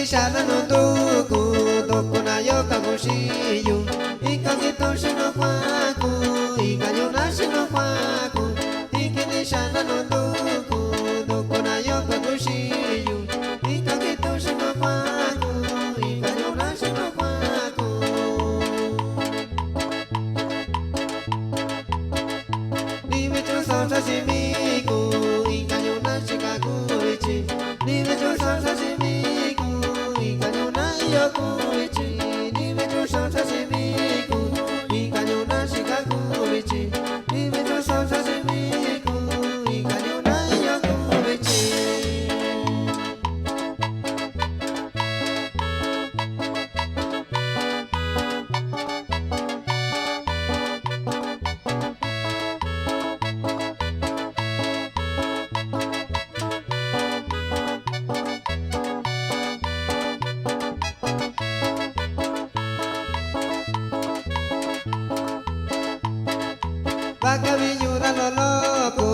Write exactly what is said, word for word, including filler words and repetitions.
Xa na nuu nduku, nduku na yoo ka kun xiꞌin yu. Inka kitun xinu kuaku, inka ñuu na xinu kuaku. Tiki ni xa na nuu nduku, nduku na yoo ka kun xiꞌin yu. Inka kitun xinu kuaku, inka ñuu na xinu kuaku. Ni vichun sa xa xiꞌin mii ku, inka ñuu na xika ku vichin. Ni vichun sa xa xiꞌin mii ku, inka ñuu na iyoo ku vichin. Ni vichun sa xa xiꞌin mii ku, inka ñuu na xika ku vichin. Ni vichun sa xa xiꞌin mii ku, inka ñuu na iyoo ku vichin. Vaca viñuda lo loco,